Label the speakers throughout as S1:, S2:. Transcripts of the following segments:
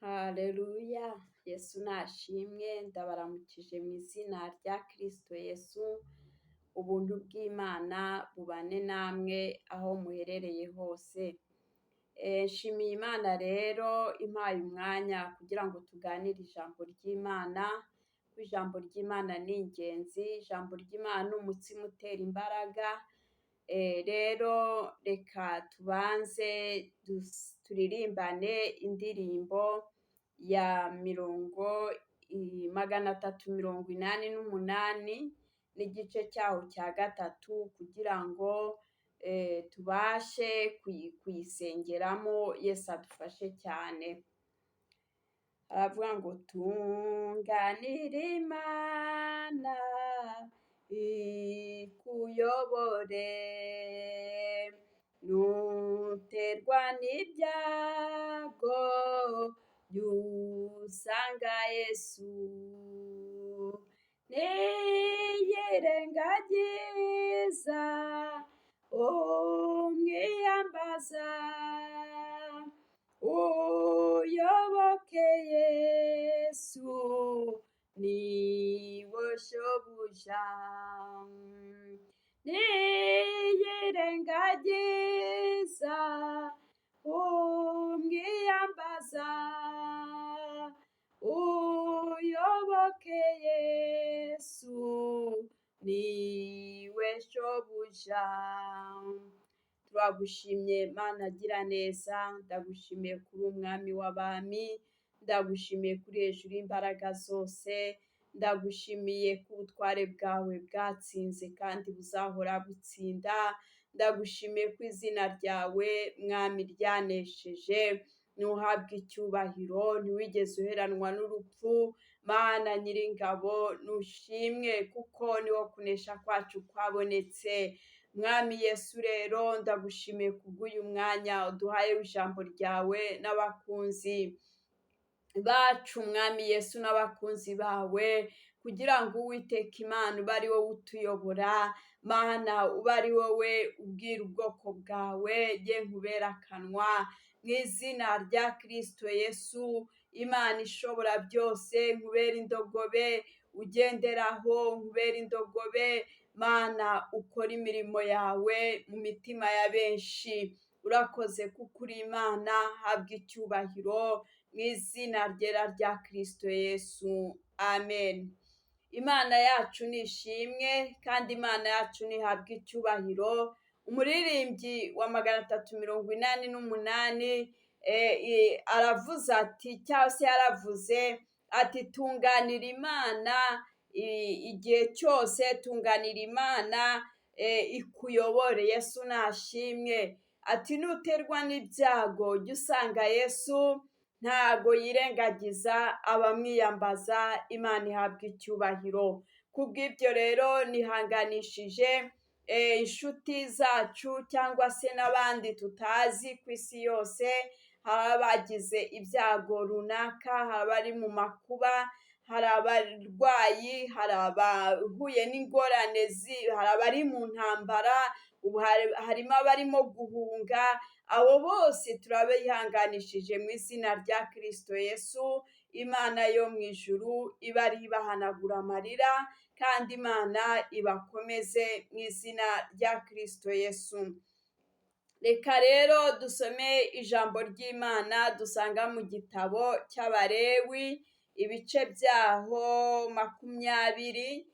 S1: Haleluya! Yesu nashimwe, ndabaramukije mu izina rya Kristo Yesu, ubuntu bw'Imana bubane namwe aho muherereye hose. Nshimiye Imana rero impaye umwanya kugira ngo tuganire ijambo ry'Imana, kuko ijambo ry'Imana ni ingenzi, ijambo ry'Imana ni umutsima utera imbaraga. Rero reka tubanze turirimbane indirimbo ya 388 n'igice cyaho cya gatatu, kugira ngo tubashe kuyisengeramo, Yesu adufashe cyane. Aravuga ngo: "Tunganira Imana ikuyobore, nuterwa n'ibyago jya usanga Yesu, niyirengagiza umwiyambaza, uyoboke Yesu niwe shobuja, niyirengagiza umwiyambaza, uyoboke Yesu niwe shobuja." Turagushimye Mana gira neza, ndagushimiye kuri umwami w'abami, ndagushimiye kuri hejuru y'imbaraga zose, ndagushimiye ko ubutware bwawe bwatsinze kandi buzahora butsinda, ndagushimiye ko izina ryawe, Mwami, ryanesheje. Ntuhabwe icyubahiro, ntiwigeze uheranwa n'urupfu. Mana Nyiringabo, nushimwe kuko niwo kunesha kwacu kwabonetse. Mwami Yesu, rero ndagushimiye kubw'uyu mwanya uduhaye w'ijambo ryawe n'abakunzi bacu, Mwami Yesu, n'abakunzi bawe, kugira ngo Uwiteka Imana ube ari wowe utuyobora, Mana ube ari wowe ubwira ubwoko bwawe, ye nkubera akanwa mu izina rya Kristo Yesu. Imana ishobora byose, nkubera indogobe ugenderaho, nkubera indogobe. Mana, ukora imirimo yawe mu mitima ya benshi. Urakoze kuko uri Imana, habwa icyubahiro mu izina ryera rya Kristo Yesu, amen. Imana yacu ni ishimwe kandi Imana yacu ntihabwa icyubahiro. Umuririmbyi wa 388 aravuze ati, cyangwa se yaravuze ati: "Tunganira Imana igihe cyose, tunganira Imana ikuyobore." Yesu nashimwe. Ati: "Nuterwa n'ibyago jya usanga Yesu, ntago yirengagiza abamwiyambaza." Imana ihabwa icyubahiro. Kubw'ibyo rero nihanganishije inshuti zacu cyangwa se n'abandi tutazi ku isi yose, hari abagize ibyago runaka, hari abari mu makuba, hari abarwayi, hari abahuye n'ingorane, hari abari mu ntambara, ubu harimo abarimo guhunga. Abo bose turabihanganishije mu izina rya Kristo Yesu. Imana yo mu ijuru ibe ari ibahanagura amarira, kandi Imana ibakomeze mu izina rya Kristo Yesu. Reka rero dusome ijambo ry'Imana dusanga mu gitabo cy'Abarewi, ibice byaho 20.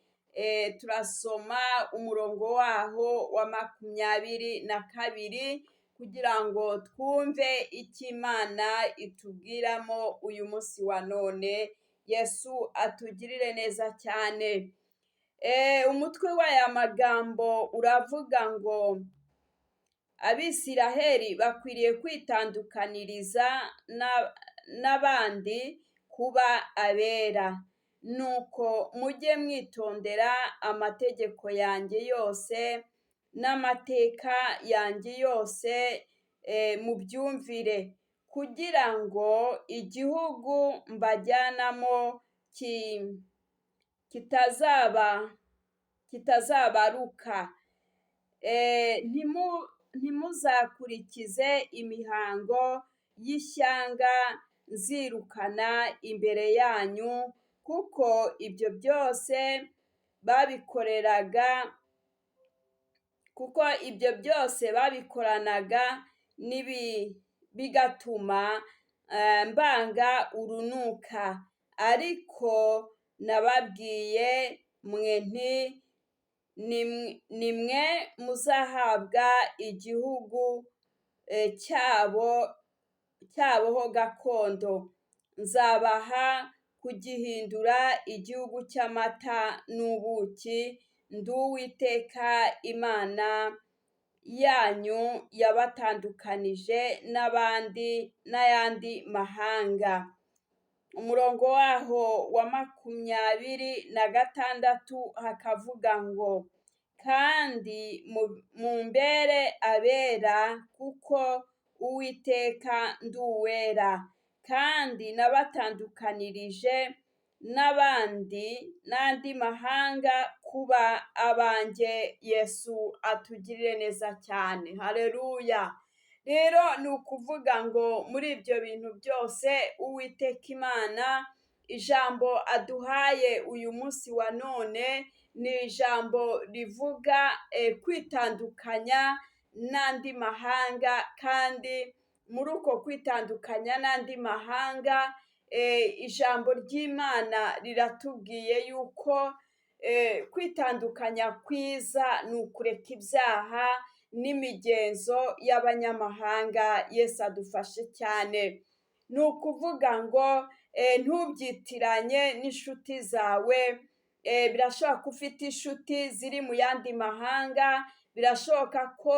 S1: Turasoma umurongo waho wa 22 kugira ngo twumve icyo Imana itubwiramo uyu munsi wa none. Yesu atugirire neza cyane. Umutwe w'aya magambo uravuga ngo: "Abisiraheli bakwiriye kwitandukaniriza n'abandi kuba abera. Nuko mujye mwitondera amategeko yanjye yose n'amateka yanjye yose, mubyumvire, kugira ngo igihugu mbajyanamo kitazabaruka. Ntimuzakurikize imihango y'ishyanga." nzirukana imbere yanyu, kuko ibyo byose babikoreraga, kuko ibyo byose babikoranaga bigatuma mbanga urunuka. Ariko nababwiye mwe nti: Nimwe muzahabwa igihugu cyabo ho gakondo, nzabaha kugihindura igihugu cy'amata n'ubuki, ndi Uwiteka Imana yanyu yabatandukanije n'abandi n'ayandi mahanga. Umurongo waho wa 26 hakavuga ngo: Kandi mumbere abera, kuko Uwiteka ndi uwera, kandi nabatandukanirije n'abandi n'andi mahanga kuba abanjye. Yesu atugirire neza cyane, haleluya. Rero ni ukuvuga ngo muri ibyo bintu byose Uwiteka Imana ijambo aduhaye uyu munsi wa none ni ijambo rivuga kwitandukanya n'andi mahanga, kandi muri uko kwitandukanya n'andi mahanga ijambo ry'Imana riratubwiye yuko kwitandukanya kwiza ni ukureka ibyaha n'imigenzo y'abanyamahanga. Yesu adufashe cyane. Ni ukuvuga ngo ntubyitiranye n'inshuti zawe. Birashoboka ko ufite inshuti ziri mu yandi mahanga, birashoboka ko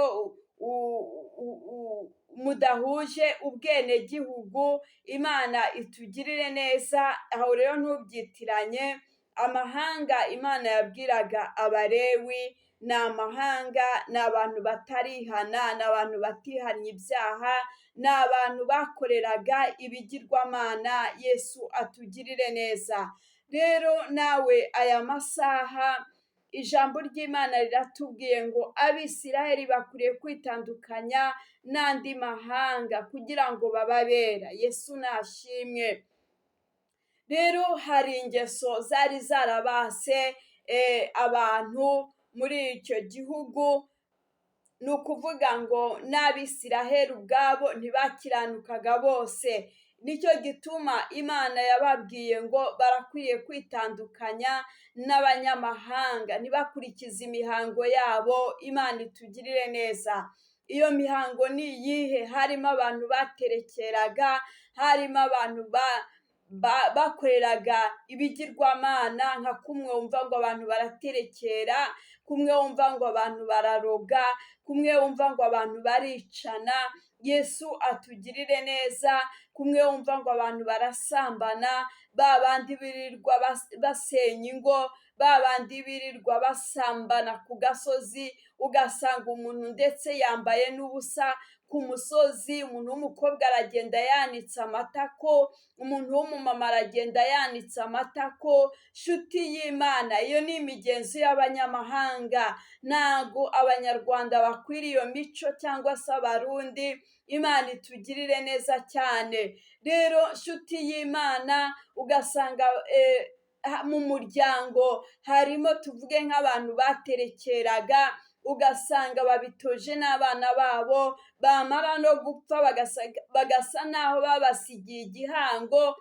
S1: mudahuje ubwenegihugu. Imana itugirire neza, aho rero ntubyitiranye. Amahanga Imana yabwiraga Abalewi ni amahanga, ni abantu batarihana, ni abantu batihannye ibyaha, ni abantu bakoreraga ibigirwamana. Yesu atugirire neza. Rero nawe aya masaha ijambo ry'Imana riratubwiye ngo Abisiraheli bakwiriye kwitandukanya n'andi mahanga kugira ngo bababera. Yesu nashimwe. Rero hari ingeso zari zarabase abantu muri icyo gihugu, ni ukuvuga ngo n'Abisiraheli ubwabo ntibakiranukaga bose. Nicyo gituma Imana yababwiye ngo barakwiye kwitandukanya n'abanyamahanga, ntibakurikize imihango yabo. Imana itugirire neza. Iyo mihango ni iyihe? Harimo abantu baterekeraga, harimo abantu bakoreraga ibigirwamana, nka kumwe wumva ngo abantu baraterekera, kumwe wumva ngo abantu bararoga, kumwe wumva ngo abantu baricana. Yesu atugirire neza. Kumwe wumva ngo abantu barasambana, ba bandi birirwa basenya ingo, ba bandi birirwa basambana ku gasozi, ugasanga umuntu ndetse yambaye n'ubusa ku musozi, umuntu w'umukobwa aragenda yanitse amatako, umuntu w'umumama aragenda yanitse amatako. Nshuti y'Imana, iyo ni imigenzo y'abanyamahanga. Ntago Abanyarwanda bakwiriye iyo mico cyangwa se Abarundi. Imana itugirire neza cyane. Rero nshuti y'Imana, ugasanga mu muryango harimo, tuvuge nk'abantu baterekeraga, ugasanga babitoje n'abana babo, bamara no gupfa bagasa n'aho babasigiye igihango,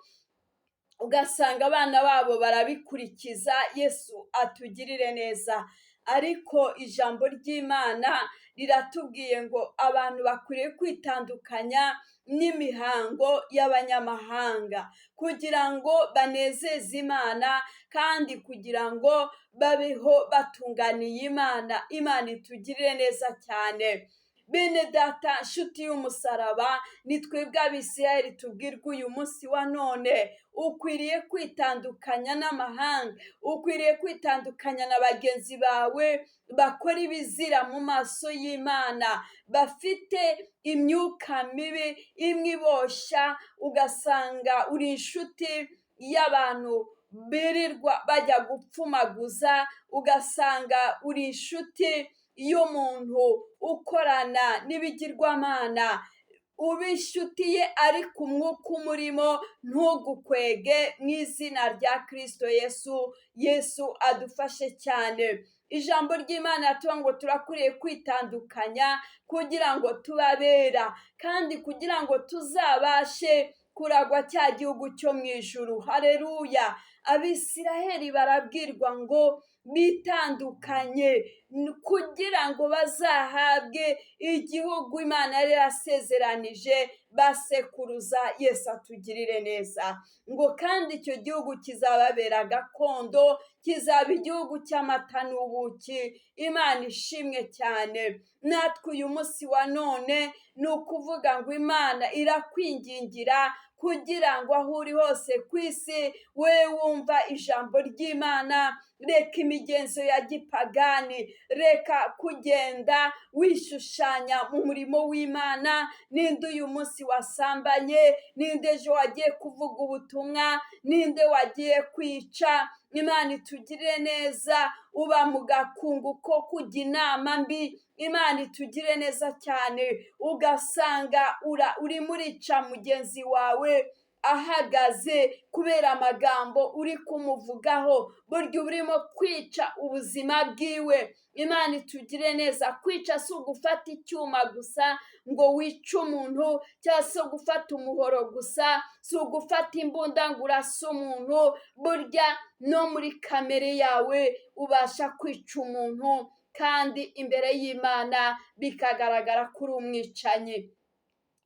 S1: ugasanga abana babo barabikurikiza. Yesu atugirire neza. Ariko ijambo ry'Imana riratubwiye ngo abantu bakwiriye kwitandukanya n'imihango y'abanyamahanga kugira ngo banezeze Imana, kandi kugira ngo babeho batunganiye Imana. Imana itugirire neza cyane. Bene data, nshuti y'umusaraba, ni twebwe Abisirayeli tubwirwa uyu munsi wa none: ukwiriye kwitandukanya n'amahanga, ukwiriye kwitandukanya na bagenzi bawe bakora ibizira mu maso y'Imana, bafite imyuka mibi imwe iboshya, ugasanga uri inshuti y'abantu birirwa bajya gupfumaguza, ugasanga uri inshuti y'umuntu ukorana n'ibigirwamana. Ube inshuti ye ariko umwuka umurimo ntugukwege mu izina rya Kristo Yesu. Yesu adufashe cyane. Ijambo ry'Imana tuba ngo turakwiriye kwitandukanya kugira ngo tubabera, kandi kugira ngo tuzabashe kuragwa cya gihugu cyo mu ijuru. Haleluya! Abisiraheli barabwirwa ngo bitandukanye kugira ngo bazahabwe igihugu Imana yari yarasezeranije basekuruza. Yesu atugirire neza. Ngo kandi icyo gihugu kizababera gakondo, kizaba igihugu cy'amata n'ubuki. Imana ishimwe cyane. Natwe uyu munsi wa none ni ukuvuga ngo Imana irakwingingira kugira ngo aho uri hose ku isi we wumva ijambo ry'Imana, reka imigenzo ya gipagani, reka kugenda wishushanya mu murimo w'Imana. Ninde uyu munsi wasambanye? Ninde ejo wagiye kuvuga ubutumwa? Ninde wagiye kwica? Imana itugirire neza. Uba mu gakungu ko kujya inama mbi, Imana itugire neza cyane. Ugasanga urimo urica mugenzi wawe ahagaze kubera amagambo uri kumuvugaho, burya urimo kwica ubuzima bwiwe. Imana itugire neza. Kwica si ugufata icyuma gusa ngo wice umuntu, cyangwa se gufata umuhoro gusa, si ugufata imbunda ngo urase umuntu. Burya no muri kamere yawe ubasha kwica umuntu, kandi imbere y'Imana bikagaragara ko uri umwicanyi,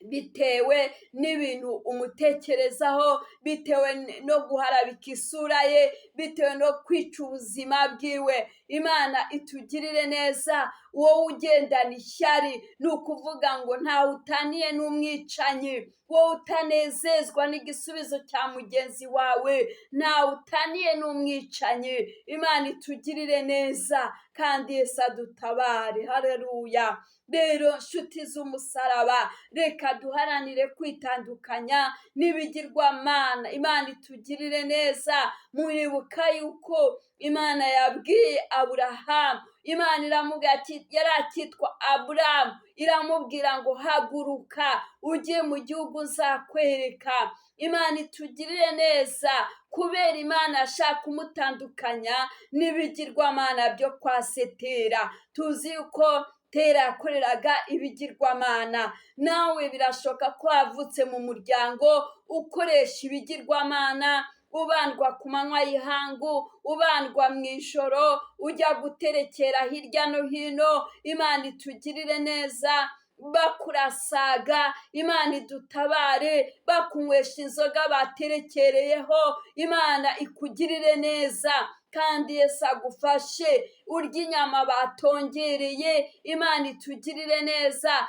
S1: bitewe n'ibintu umutekerezaho, bitewe no guharabika isura ye, bitewe no kwica ubuzima bwiwe. Imana itugirire neza. Wowe ugendana ishyari, ni ukuvuga ngo ntawe utaniye n'umwicanyi. Wowe utanezezwa n'igisubizo cya mugenzi wawe, ntawe utaniye n'umwicanyi. Imana itugirire neza kandi Yesu adutabare. Haleluya! Rero nshuti z'umusaraba, reka duharanire kwitandukanya n'ibigirwamana. Imana itugirire neza. Muribuka yuko Imana yabwiye Aburahamu, Imana iramubwira ati, yari akitwa Aburahamu, iramubwira ngo haguruka ujye mu gihugu nzakwereka. Imana itugirire neza, kubera Imana ashaka kumutandukanya n'ibigirwamana byo kwa Setera. Tuzi yuko Tera yakoreraga ibigirwamana. Nawe birashoboka ko wavutse mu muryango ukoresha ibigirwamana, ubandwa ku manywa y'ihangu, ubandwa mu ijoro, ujya guterekera hirya no hino. Imana itugirire neza. Bakurasaga, Imana idutabare. Bakunywesha inzoga baterekereyeho, Imana ikugirire neza kandi Yesu agufashe. Urya inyama batongereye, Imana itugirire neza.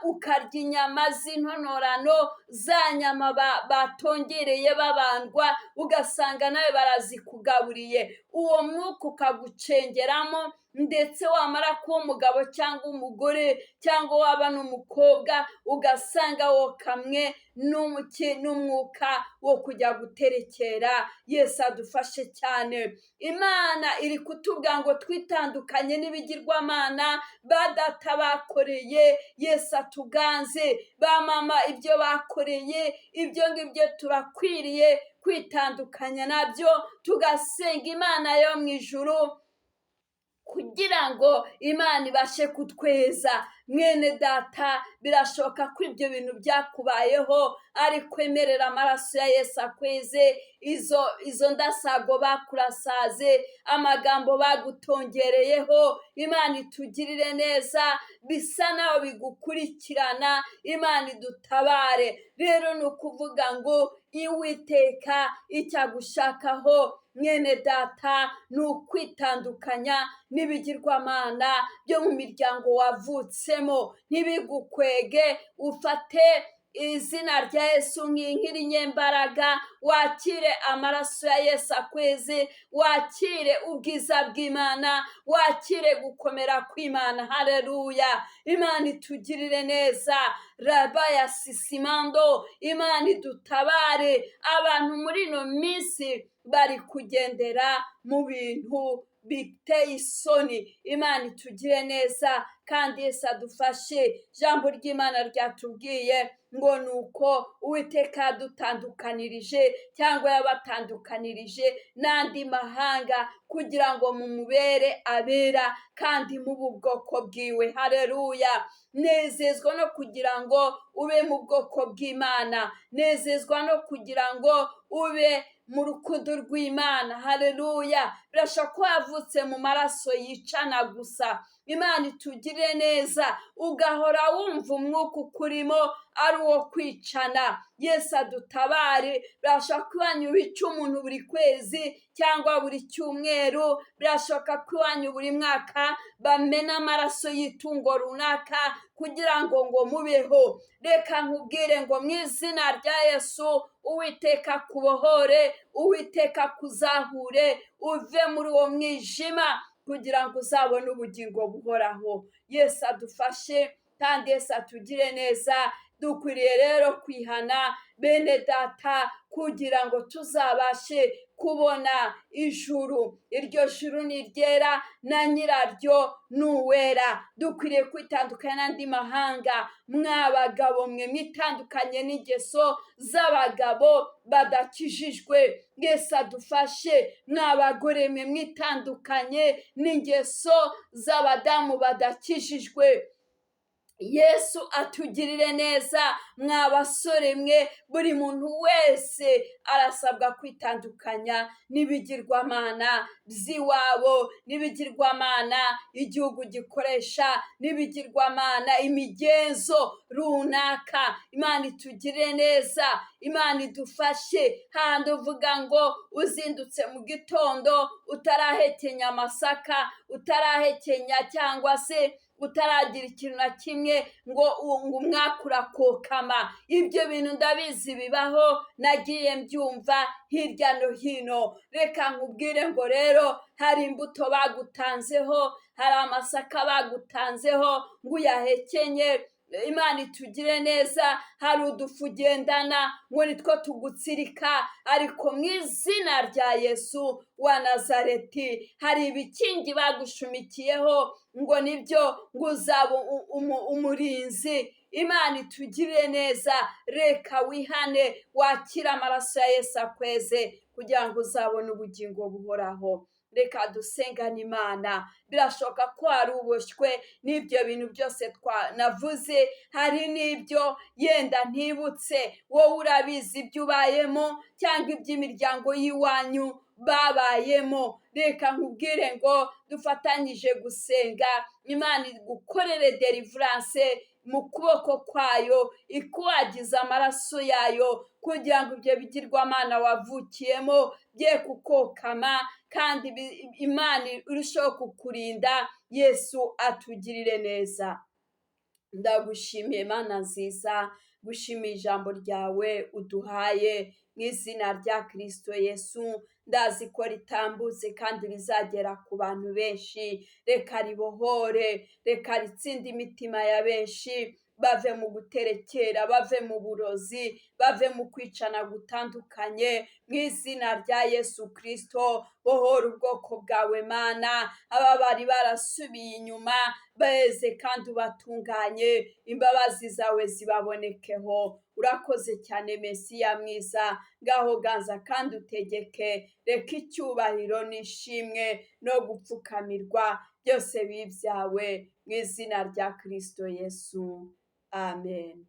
S1: Ukarya inyama z'intonorano, za nyama batongereye babandwa, ugasanga nawe barazikugaburiye. Uwo mwuka ukagucengeramo, ndetse wamara kuba umugabo cyangwa umugore, cyangwa waba n'umukobwa, ugasanga wokamwe n'umwuka wo kujya guterekera. Yesu adufashe cyane. Imana iri kutubwira ngo twitandukanye n'ibigirwamana ba data bakoreye. Yesu atuganze. Ba mama ibyo bakoreye, ibyo ngibyo turakwiriye kwitandukanya nabyo, tugasenga Imana yo mu ijuru kugira ngo Imana ibashe kutweza. Mwene data, birashoboka ko ibyo bintu byakubayeho, ariko emerera amaraso ya Yesu akweze. Izo ndasago bakurasaze, amagambo bagutongereyeho, Imana itugirire neza. Bisa naho bigukurikirana, Imana idutabare. Rero ni ukuvuga ngo Uwiteka icyo agushakaho mwene data ni ukwitandukanya n'ibigirwamana byo mu miryango wavutsemo. Ntibigukwege, ufate izina rya Yesu nk'irinyembaraga, wakire amaraso ya Yesu akweze, wakire ubwiza bw'Imana, wakire gukomera kw'Imana. Haleluya! Imana itugirire neza. Raba ya sisimando, Imana idutabare. Abantu muri ino minsi bari kugendera mu bintu biteye isoni. Imana itugire neza kandi Yesu adufashe. Ijambo ry'Imana ryatubwiye ngo ni uko Uwiteka yadutandukanirije cyangwa yabatandukanirije n'andi mahanga kugira ngo mumubere abera kandi mube ubwoko bwiwe. Haleluya! Nezezwa no kugira ngo ube mu bwoko bw'Imana, nezezwa no kugira ngo ube mu rukundo rw'Imana. Haleluya! Birashoboka ko wavutse mu maraso yicana gusa. Imana itugirire neza, ugahora wumva umwuka ukurimo ari uwo kwicana. Yesu adutabare. Birashoboka ko iwanyu bica umuntu buri kwezi cyangwa buri cyumweru, birashoboka ko iwanyu buri mwaka bamena amaraso y'itungo runaka kugira ngo mubeho. Reka nkubwire ngo mu izina rya Yesu, Uwiteka akubohore, Uwiteka akuzahure, uve muri uwo mwijima kugira ngo uzabone ubugingo buhoraho. Yesu adufashe kandi Yesu atugire neza. Dukwiriye rero kwihana bene data kugira ngo tuzabashe kubona ijuru. Iryo juru ni iryera na nyiraryo ni uwera. Dukwiriye kwitandukanya n'andi mahanga. Mwabagabo mwe mwitandukanye n'ingeso z'abagabo badakijijwe. Yesu adufashe. Mwabagore mwe mwitandukanye n'ingeso z'abadamu badakijijwe. Yesu atugirire neza. Mwa basore mwe, buri muntu wese arasabwa kwitandukanya n'ibigirwamana by'iwabo, n'ibigirwamana igihugu gikoresha, n'ibigirwamana imigenzo runaka. Imana itugirire neza, Imana idufashe. Handi uvuga ngo uzindutse mu gitondo utarahekenya amasaka, utarahekenya cyangwa se utaragira ikintu na kimwe ngo umwaka urakokama. Ibyo bintu ndabizi bibaho, nagiye mbyumva hirya no hino. Reka nkubwire ngo rero hari imbuto bagutanzeho, hari amasaka bagutanzeho ngo uyahekenye. Imana itugire neza. Hari udufu ugendana ngo nitwo tugutsirika, ariko mu izina rya Yesu wa Nazareti, hari ibikingi bagushumikiyeho ngo nibyo ngo uzaba umurinzi. Imana itugirire neza. Reka wihane, wakire amaraso ya Yesu akweze kugira ngo uzabone ubugingo buhoraho. Reka dusengane Imana. Birashoboka ko wari uboshywe n'ibyo bintu byose twanavuze, hari n'ibyo yenda ntibutse. Wowe urabizi ibyo ubayemo cyangwa iby'imiryango y'iwanyu babayemo. Reka nkubwire ngo dufatanyije gusenga, Imana igukorere deliverance mu kuboko kwayo, ikuhagize amaraso yayo kugira ngo ibyo bigirwamana wavukiyemo bye kukokama, kandi Imana irusheho kukurinda. Yesu atugirire neza. Ndagushimiye Mana nziza, gushimiye ijambo ryawe uduhaye mu izina rya Kristo Yesu. Ndazi ko ritambutse kandi rizagera ku bantu benshi. Reka ribohore, reka ritsinde imitima ya benshi, bave mu guterekera, bave mu burozi, bave mu kwicana gutandukanye mu izina rya Yesu Kristo. Bohora ubwoko bwawe Mana, aba bari barasubiye inyuma beze kandi ubatunganye, imbabazi zawe zibabonekeho. Urakoze cyane Mesiya mwiza, ngaho ganza kandi utegeke. Reka icyubahiro n'ishimwe no gupfukamirwa byose bibe ibyawe mu izina rya Kristo Yesu. Amen.